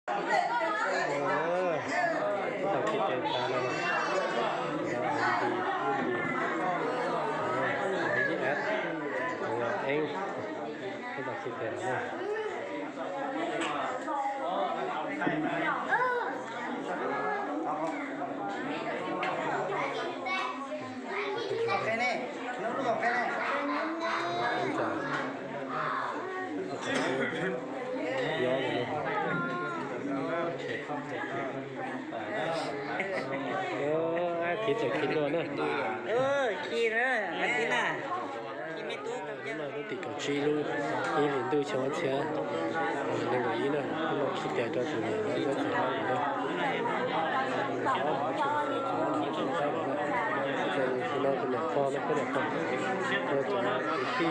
Tab tom khi tes tas no, tab tom khi tes no. Khi txawm khi dua na. Khi na, khi na. Hnub no hnub tim kaum tsib lub ib hlis ntuj xyoo ob txhiab nees nkaum ib na, hnub no khi tes rau tus niam nyob txog hauv na. Tus no tus niam pog no, pog niam pog, cov kwv tij,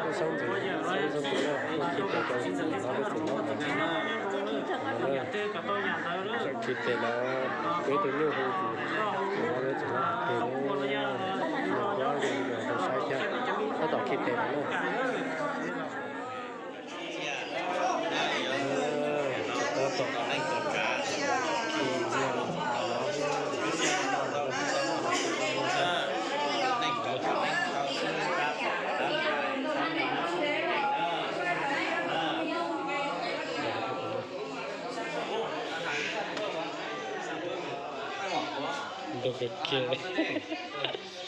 peb xeeb ntxwv, xeeb ntxwv na, tuaj khi tes rau tus niam no, peb txhua tus na. Khi tes los peb tus nyuj hu tus, tus no peb txhua tus na, tus no peb txhua saib thiab, tab tom khi tes los na.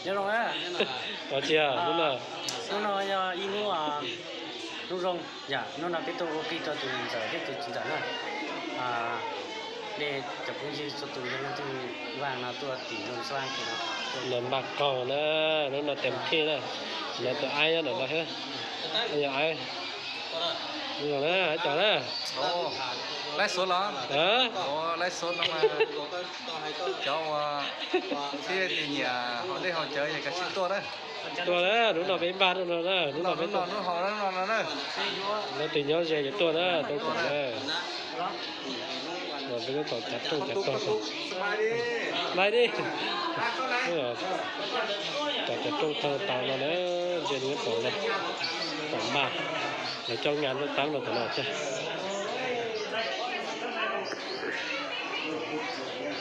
Nyob zoo na. Ua tsi hnub no? Hnub no yog ib hnub, hnub zoo yom, hnub no peb tuaj ua ke rau tus niam ntxawm thiab tus txiv ntxawm na. Nej cov phooj ywg txhua tus yog leej twg ua no tuaj tim zoo xwb no. Npaj qaug na, hnub no tes thij na, no tus aib nyob ntawm no thiab, yog aib. Zoo na, cov na. Laib xuv los? Laib xuv no mas cov uas thiab tus nyiam haus dej haus cawv es kav tsij tuaj na. Tuaj na, hnub no peb npaj no na, hnub no peb tuaj. Leej twg nyob ze ces tuaj na, tuaj na. Peb tuaj tom cav rooj cav tog. Npaj di. Tom cav rooj tog tas no na, ntsia nws tom no, tom npaj. Lawv coj ngas lub tab no tom no thiab.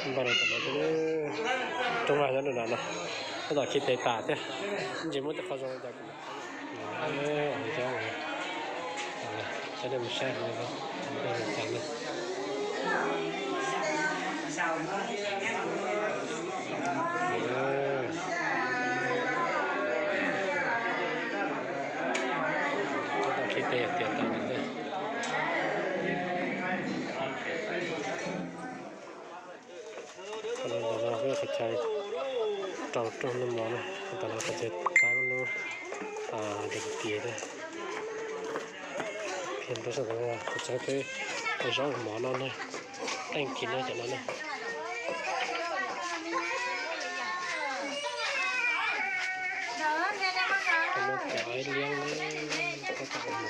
Npaj no tom no thiab, roob vaj nyob rau no no, tab tom khi tes tas thiab, ntsis muab tej qho zoo li cas kuv mam qhia. Cov nej mus saib, khi tes tias tas no. Qhov no ntawm no peb qhov chaw rau rooj noj mov na, ntawm no qhov chaw tab lub dees tias na. Qhov chaw peb zaub mov no na, teej kis no cov no na. Cov liab na, tab tom ua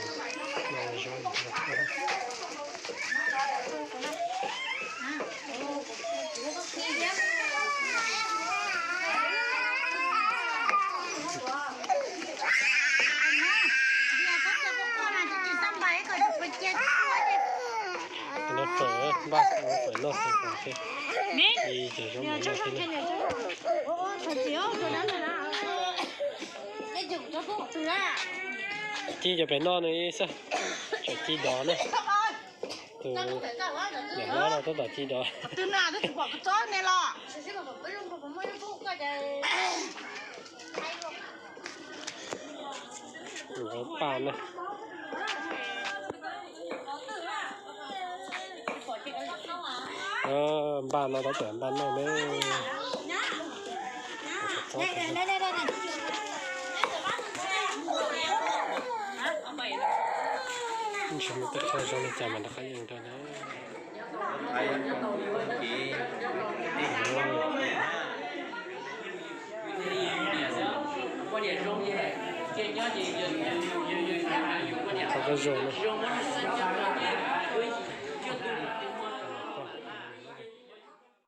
mov noj zaub. Npaj fawm noj xwb, ci cov zaub mov noj xwb na. Ci cov pem noj no xwb, tseem ci dov na. Tus niam hlob no tab tom ci dov. Paj na. Npaj no tab tom npaj noj na. Tsis muaj tej qho zoo li cas mas rov qab yees rau na. Qhov koj zoo na.